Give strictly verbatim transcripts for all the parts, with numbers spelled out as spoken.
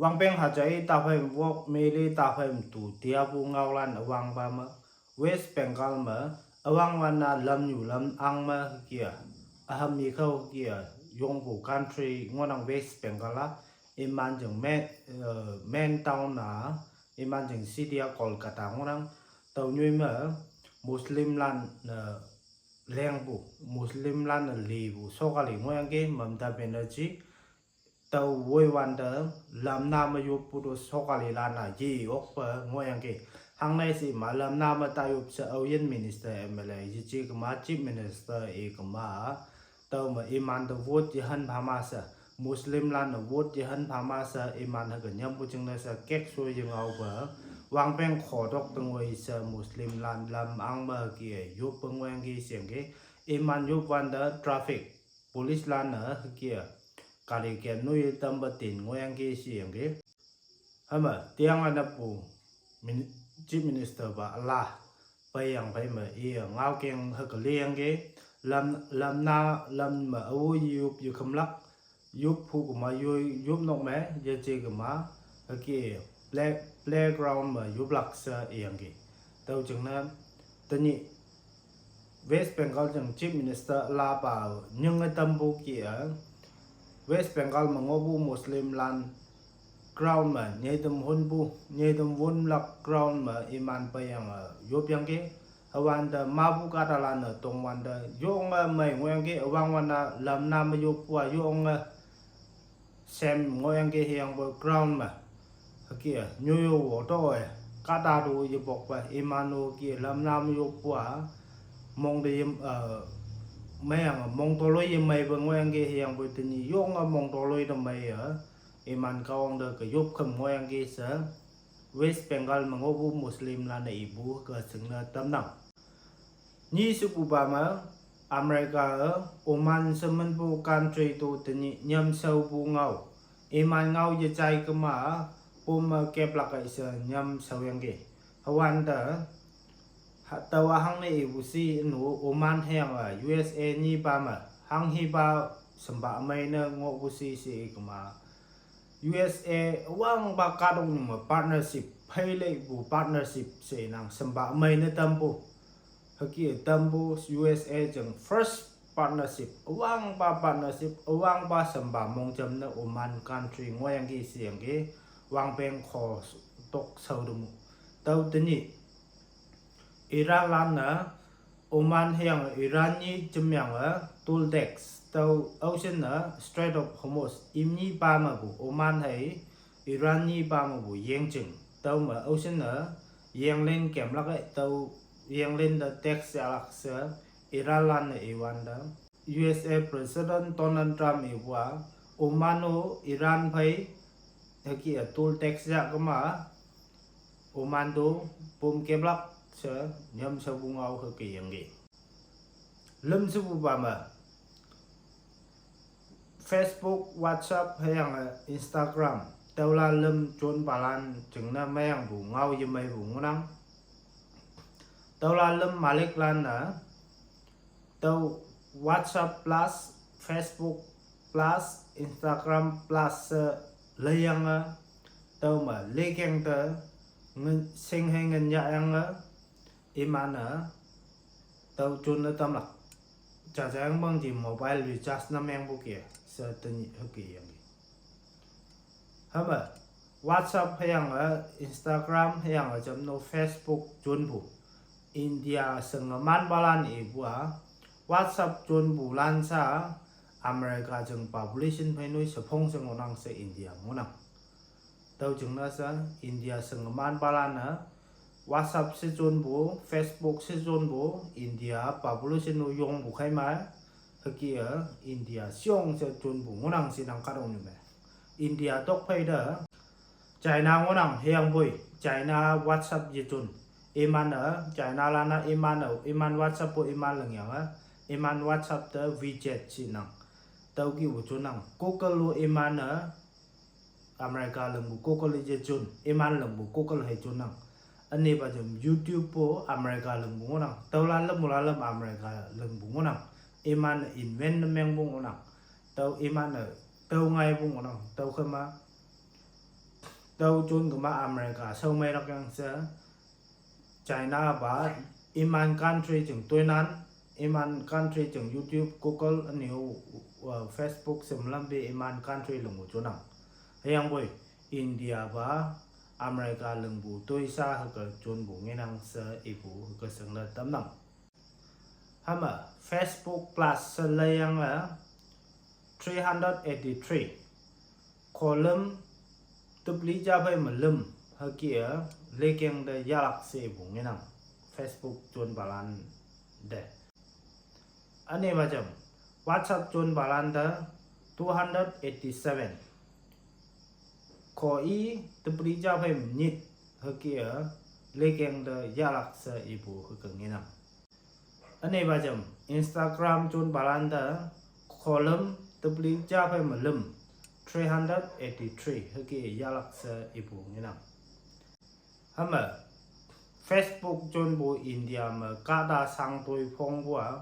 Wangpeng hajai taphai wok mele taphai tu tiapu ngaolan awang pa me, West Bengal me awang wana lamnyu lam ang me kia, aham mi khao kia, yongpu country ngonang West Bengal a, iman jeng main, eh, main town a, iman jeng city a Kolkata ngonang, tau nyui me Muslim lan, eh, lengpu, Muslim lan lipu sokali ngoyang ke Mamta Banerjee, tau woi wante lamna me yoppu to sokali lana ye okpe ngoyang ke. Hangnai si ma lamna me ta yop se aoyin minister M L A ye chi kema chief minister e kema. Tau me iman te vote ye han phama se, Muslim lan ne vote ye han phama se, iman ha ke nyampu chingne se kek so ye ngao pe. Wangpeng khodok tengoi se Muslim lan lam ang me ke yop pe ngoyang ke siang ke. Iman yop wante traffic police lan ne kia, kali kia nui tamba tin ngoyang ke siang ke. Hama, tiang ana pu min-, Chief Minister ba la, pai yang pai ma i ngao keng ha ke liang ke, lam, lam na, lam ma awu yup yu kham lak, yup hu kuma yu yup nok me, ya che kuma, ha ke play-, playground ma yup lak sa yang ke. Tau cheng na, tani, West Bengal jeng Chief Minister la pa nyeng a tampu kia, West Bengal ma ngopu Muslim lan ground ma, nyedem hunpu, nyedem wun lak ground ma iman pa yang, eh, yop yang ke, awante mapu kata lan, eh, tong wante, yong, eh, mai ngoyang ke, awang wana lam na ma yop wa, yong, eh, sem ngoyang ke hiang pa ground ma. Haki, eh, nyu yo wo to, eh, kata tu ye bok pa, iman o ke lam na ma yop wa, mong de ye, eh, mai yang, mong toloi ye mai pa ngoyang ke hiang pa tani, yong, eh, mong toloi de mai, eh, iman kawang de ke yop kham ngoyang ke se, West Bengal ma ngopu Muslim lan ne ipu ke sing na tamnang. Nyi supu ba ma, America, eh, Oman semenpu country to tani nyam sau pu ngao. Iman ngao ye chai kema, pum, eh, keplak ai se nyam sau yang ke. Hawante, ha, tawa hangne ipu si nu Oman heng, eh, U S A nyi pa ma, hang hi pa semba mai ne ngopu si si kema. U S A awang pa kadong nyuma partnership, phei lei pu partnership se nang semba mai ne tampu. Haki tampu U S A jeng first partnership, awang pa partnership, awang pa semba mong jam ne Oman country ngoyang ke siang ke, wangpeng khodok sau demu. Tau tani, Iran lan na, Oman hiang Iran nyi jemyang a toll tax, tau ocean a Strait of Hormuz, imnyi pa ma bu Oman hai Iran nyi pa ma bu yeng jing, tau ma ocean a yeng len kem lak e, tau yeng len da tax ya lak se Iran lan na iwan da. U S A President Donald Trump iwa Oman o Iran phai haki a toll tax ya kema Oman do pum keblak se nyam sa bu ngao haki yang ge. Lem se bu ba ma Facebook, WhatsApp, hayang, eh, Instagram. Taula lem chun balan cheng na mayang bu ngao ye mai bu ngunang. Taula lem malik lan na. Tau WhatsApp plus, Facebook plus, Instagram plus se layang a. Tau ma lekeng te ngen sing hai ngen ya yang a. Iman a tau chun na tamlak. Cha cha yang bang ji mobile recharge na meng bu kia se tani haki yang. Hama WhatsApp hayang a Instagram hayang a jam no Facebook chun bu. India seng man balan e bu a WhatsApp chun bu lan sa America jeng population phai nui sepong seng onang se India ngunang. Tau jeng na sa India seng man balan a WhatsApp se chun bu, Facebook se chun bu, India population nu yong bu khai ma, haki a India siong se chun bu ngunang si nang kadong ni me. India tok phai da, China ngunang hayang bui, China WhatsApp ye chun. Iman a, China lana iman a, iman WhatsApp bu iman leng yang a, iman WhatsApp te WeChat si nang. Tau ki bu chun nang, Google lu iman a, America leng bu Google ye chun, iman leng bu Google hai chun nang. Ani ba jam YouTube bu America leng bu ngunang. Tau la lem bu la lem America leng bu ngunang. Iman invent na meng bu ngunang. Tau iman a, tau ngai bu ngunang. Tau kema Tüo jon kema America shao meilak yang she, China pa, iman country jing toinan, iman country jing YouTube, Google, üne-o, uh, Facebook, shimlampe iman country lingpu jonang. Hüyangpoi, India pa, America lingpu toisa hüke jonpu ngenang she ipu hüke shingne tamnang. Hüme Facebook Plus she leiyange three hundred eighty-three. Column tepeli ja phei me lüm hüke-e lekeng te yahlak she ipu ngenang. Facebook jonpalan te. Ünepa jam, WhatsApp jonpalan te two hundred eighty-seven. Ko i tepeli ja phei me nyit hüke-e lekeng te yahlak she ipu hüke ngenang. Ünepa jam, Instagram jonpalan te column tepeli ja phei me lüm three hundred eighty-three hüke yahlak she ipu ngenang. Hüme Facebook jonpu India me kahta shangtoi phongpu-a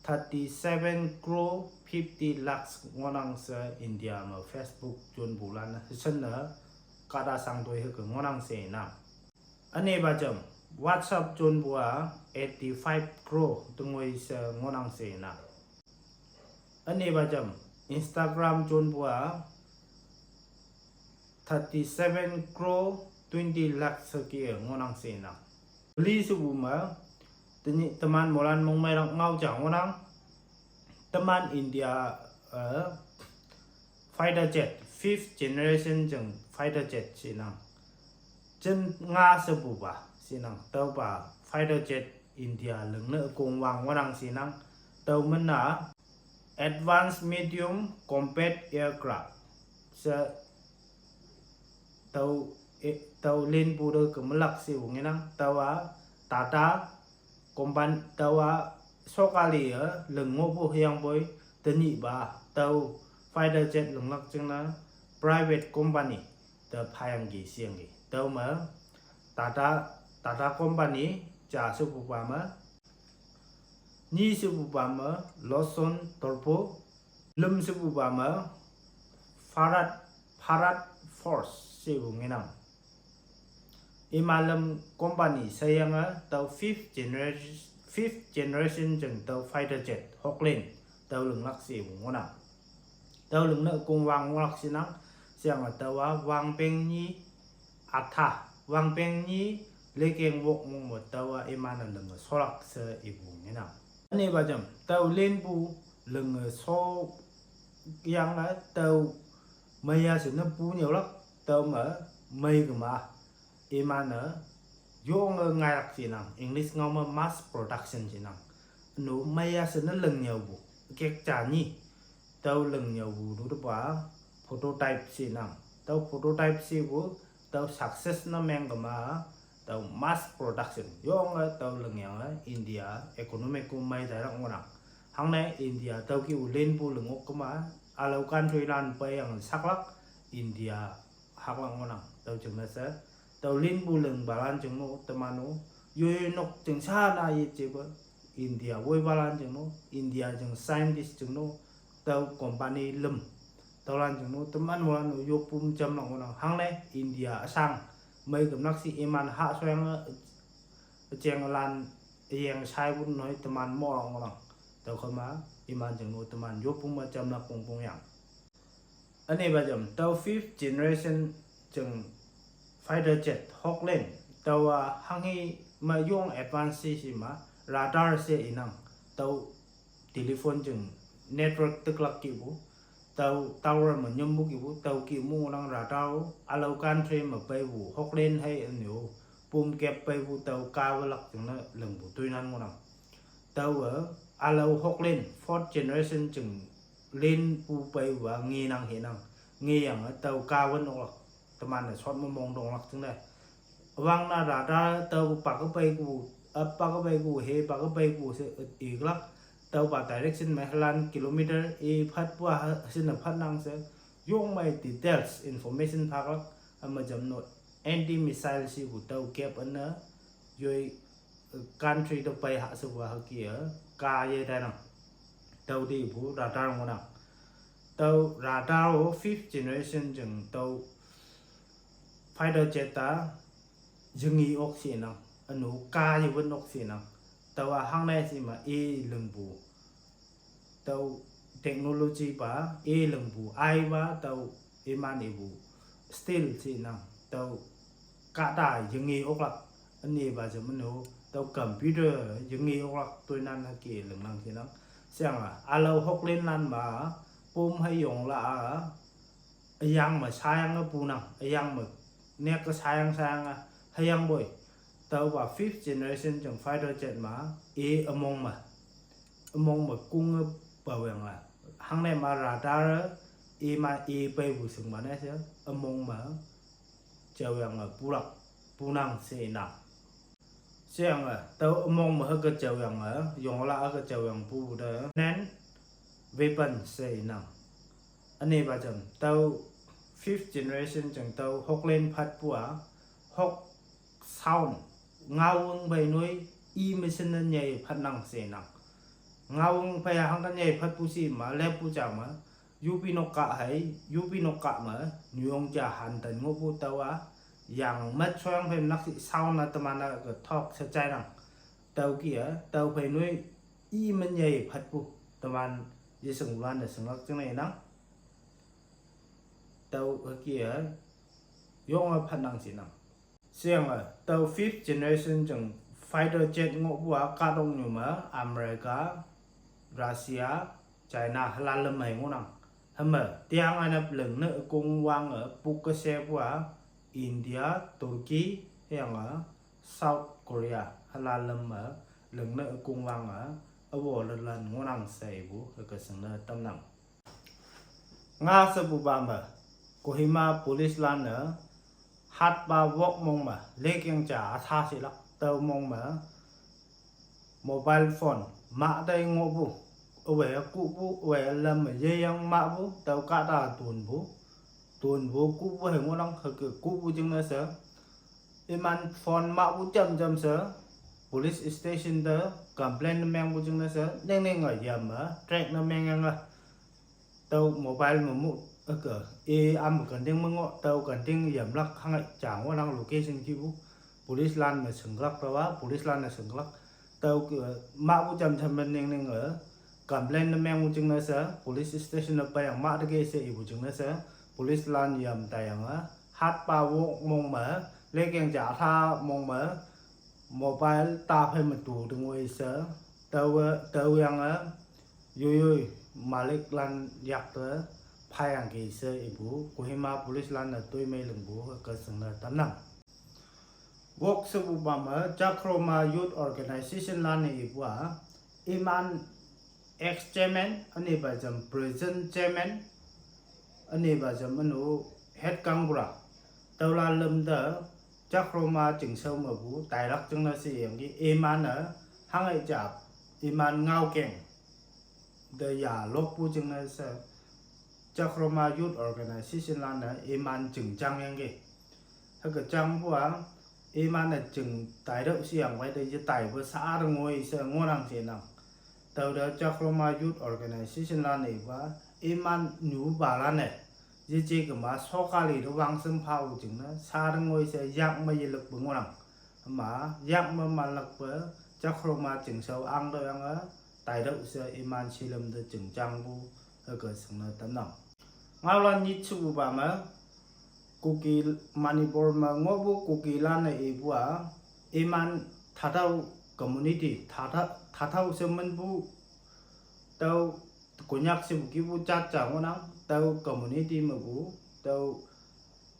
thirty-seven crore fifty lakhs ngohnang she India me Facebook jonpulan hüshenne kahta shangtoi hüke ngohnang she inang. Ünepa jam, WhatsApp jonpu-a eighty-five crore tengoi she ngohnang she inang. Ünepa jam, Instagram jonpu-a thirty-seven crore twenty lakhs hüke ngohnang she inang. Peli shepu me, tenyih teman moilan mongmeilak ngao ja ngohnang, teman India, eh, fighter jet, fifth generation jing fighter jet shinang. Jin nga shepupa shinang, tüopa fighter jet India lingne kongwang ngohnang shinang, tüo min-a Advanced Medium Combat Aircraft she tüo, eh, tüo linpu te kemelak shepu ngenang, tüowa Tata company, tüowa sokali-e ling ngohpu hüyangpoi tenyihpa tüo fighter jet linglak jingne private company te phayangki sheyangki. Tüome Tata, Tata company ja shepupa me, nyi shepupa me Larsen & Toubro, lüm shepupa me Bharat, Bharat Forge shepu ngenang. Iman lüm company sheyange tüo fifth generation, fifth generation jing tüo fighter jet, Hawkland, tüo linglak shepu ngohnang. Tüo lingne kongwang ngohlak shinang, sheyange tüowa wangpeng nyi atha, wangpeng nyi lekeng wok mong me tüowa iman-e linge sholak she ipu ngenang. Ünepa jam, tüo linpu linge sho yange tüo meiya she ne pu nyüolak, tüo me mei kema iman-e yonge ngailak shinang, English ngao me mass production shinang. Üno meiya she ne ling nyüopu, kek ja nyi. Tüo ling nyüopu nu tepa prototype shinang. Tüo prototype shepu, tüo success ne meng kema, tüo mass production yonge tüo lingyange India economic ku mei tailak ngohnang. Hangne India tüo kih-u linpu ling ok kema, ülao country lan peiyange saklak, India haklak ngohnang. Tüo jingne she, tüo linpu lingpalan jing no, teman-o, yoi nok jing sha na yejepa, India woipalan jing no, India jing scientist jing no, tüo company lüm, tüolan jing no teman moilan-o yoppum jamlak ngohnang. Hangne India üshang mei kümnak she iman hahshoyange, üjenglan üyeng shaipu noi teman mohlak ngohnang. Tüokhema iman jing no teman yoppum me jamlak pongpong yang. Ünepa jam, tüo fifth generation jing fighter jet, Hawkland, tüowa hanghi me yong advance she she ma, radar she inang, tüo telephone jing network tiklak kihpu, tüo tower me nyümpu kihpu, tüo kih me ngohnang radar-o, ülao country me peipu, Hawkland hei ünyo, pum kep peipu tüo kawe lak jingne lingpu toinan ngohnang. Taowe, ülao Hawkland fourth generation jing linpu peipu-a ngenang hinang, ngeyange tüo kawen oklak, teman-e shot me mong donglak jingne. Üwangne radar tüo pak peipu, ap pak peipu, he pak peipu she iklak, tüopa direction me hülan kilometer i phatpu-a shinne phatnang she, yong mei details information phaklak, üme jam no anti missile shepu tüo kep üne, yoi country te pei ha shepu hüke-e, ka ye tainang. Tüo tepu radar ngohnang. Tüo radar-o fifth generation jing tüo fighter jet fighter jet ta, yingi ok si nang, anu ka yawin ok si nang. Tawa hangne si ma e lingbu. Tau technology ba, e lingbu, ai ba, tau iman ibu, steel si nang, tau kata yingi oklak, ani ba jam anu, tau computer yingi oklak, tuinan haki lingnang si nang. Siang a, alau hoklin lan ma, pum hai yong la a, ayang ma sayang a punang, ayang ma nek ka sayang sayang a, hayang boy. Tau ba fifth generation jeng fighter jet ma, e among ma. Among ma kung a bawang a. Hangne ma radar, e ma e pai bu sing ma ne se, among ma, jawang a pulak, punang se nang. Siang a, tau among ma ha ka jawang a, yong la a ka jawang pu da. Nen, weapon se nang. Ani ba jam, tau fifth generation jeng tau hoklen phat pu a, hok sound, ngawang bai noi, i machine na nyai phat nang se nang. Ngawang bai hang ka nyai phat pu si ma, lep pu ja ma, yupi nok ka hai, yupi nok ka ma, nyuong ja han tan ngo pu tau a, yang mat soyang bai nak si sound na tamana ka thok sa chai nang. Tau kia, tau bai noi, i man nyai phat pu, taman, ye seng lan na seng lak jeng nai nang. Tau kia, yong a phat nang si nang. Siang a, tau fifth generation jeng fighter jet ngo pu a, ka dong nyu ma, America, Russia, China, halalam hai ngo nang. Hama, tiang a nap leng ne kung wang a, puk ka se pu a, India, Turkey, yang a, South Korea, halalam a, leng ne kung wang a, awo lalan ngo nang sai bu, ka seng na tam nang. Nga sa bu ba ma, Kohima police lan na, hat ba wok mong ma, lekyang ja a tha si lak, tau mong ma, mobile phone, ma dai ngo bu, awe a ku bu, awe a lam ma ye yang ma bu, tau ka ta tun bu, tun bu ku bu hai ngo nang, ha ka ku bu jeng na sa, iman phone ma bu jam jam sa, police station da, complain na meng bu jeng na sa, neng neng a yam ma, track na meng yang a, tau mobile ma mu, aka, e am kan ding ma ngo, tau kan ding yam lak hang ai, chang wa nang location ki bu, police lan ma seng lak ra wa, police lan na seng lak, tau ke, ma bu jam jam ma neng neng a, complain na meng bu jeng na sa, police station na pa yang ma da ke se i bu jeng na sa, police lan yam ta yang a, hat pa wok mong ma, lekyang ja tha mong ma, mobile ta phai ma tu ding wei sa, tau, tau yang a, yoi yoi, malik lan yak ta, phai yang ke sa i bu, Kohima police lan na tui mei leng bu, ka seng na tam nang. Wok sa bu ba ma, Jakroma Youth Organization lan na i bu a, iman ex chairman, ani ba jam present chairman, ani ba jam anu head kang bura. Tau la lem da, Jakroma jeng sau ma bu, tai lak jeng na si yang ki, iman a, hang ai jap, iman ngau keng. Da ya lok bu jeng na sa, Jakroma Youth Organization lan na, iman jeng jang yang ki. Ha ka jang bu a, iman a jeng tai dau si yang wai da ye tai bu sa a ngoi sa ngo nang si nang. Tau da Jakroma Youth Organization lan na i bu a, iman nyu ba lan na. Ye je ka ma sokali da wang sem pha u jeng na, sa ngoi sa yak ma ye lak bu ngo nang. Ma, yak ma ma lak bu, Jakroma jeng sau ang dau yang a, tai dau sa iman si lem da jeng jang bu, ha ka seng na tam nang. Ngau lan nyit su bu ba ma, Kuki Manipur ma ngo bu Kuki lan na i bu a, iman thatau community, thatau, thatau se man bu, tau Konyak se bu ki bu chat cha ngo nang, tau community ma bu, tau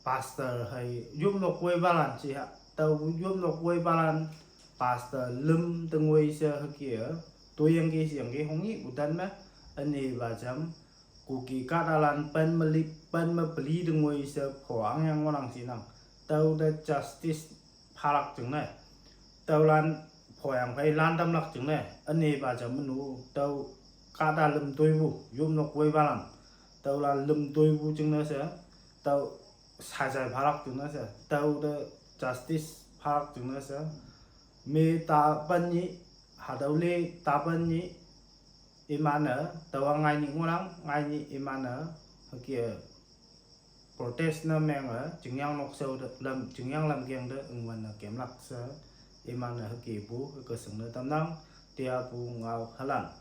pastor hai, yum nok wei balan si ha, tau yum nok wei balan, pastor lem teng wei sa ha kia, tu yang ki si yang ki hong i bu tan ma, ani ba jam, Kuki ka da lan pen ma li, pen ma peli teng wei sa pho ang yang ngo nang si nang, tau da justice pha lak jeng na. Tau lan pho yang phai lan tam lak jeng na. Ani ba jam anu, tau ka da lem tui bu, yum nok wei balan. Tau lan lem tui bu jeng na sa. Tau sai sai pha lak jeng na sa. Tau da justice pha lak jeng na sa. Me ta pan ni, ha tau le ta pan ni, iman a, tau a ngai ni ngo nang, ngai ni iman a, ha kia. protest ne menge Chingyang noksao te lam, Chingyang lamkeng te üngwünne kemlak she, iman-e hükepu hüke shingne tamnang, teapu ngao halan.